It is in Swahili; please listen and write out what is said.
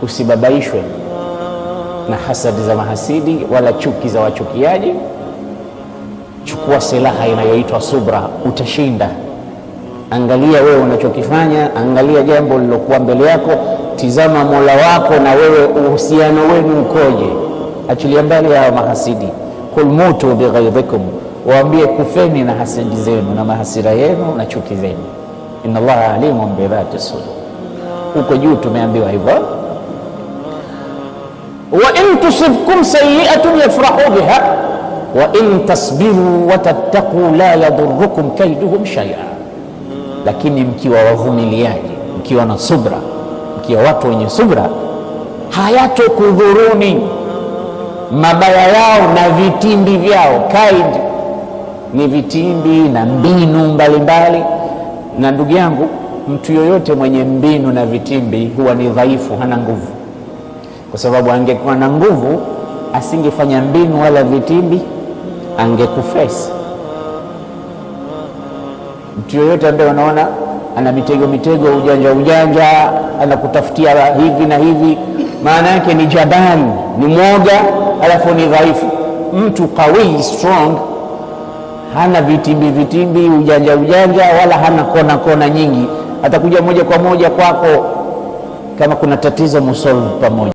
Usibabaishwe na hasadi za mahasidi wala chuki za wachukiaji. Chukua silaha inayoitwa subra, utashinda. Angalia wewe unachokifanya, angalia jambo lilokuwa mbele yako, tizama Mola wako na wewe uhusiano wenu ukoje. Achilia mbali hawa mahasidi. Qul mutu bighaidhikum, waambie kufeni na hasidi zenu na mahasira yenu na chuki zenu. Inna Allaha alimun bidhati sudur. Huko juu tumeambiwa hivyo, wa in tusibkum sayiatun yafrahu biha wa in tasbiru wa tattaqu la yadurrukum kaiduhum shay'a. Lakini mkiwa wavumiliaji, mkiwa na subra, mkiwa watu wenye subra, hayatokudhuruni mabaya yao na vitimbi vyao. Kaid ni vitimbi na mbinu mbalimbali. Na ndugu yangu, mtu yoyote mwenye mbinu na vitimbi huwa ni dhaifu, hana nguvu, kwa sababu angekuwa na nguvu asingefanya mbinu wala vitimbi, angekuface. Mtu yoyote ambaye unaona ana mitego mitego, ujanja ujanja, anakutafutia hivi na hivi, maana yake ni jabani, ni mwoga, alafu ni dhaifu. Mtu qawi, strong, hana vitimbi vitimbi, ujanja ujanja, wala hana kona kona nyingi, atakuja moja kwa moja kwako. Kama kuna tatizo musolve pamoja.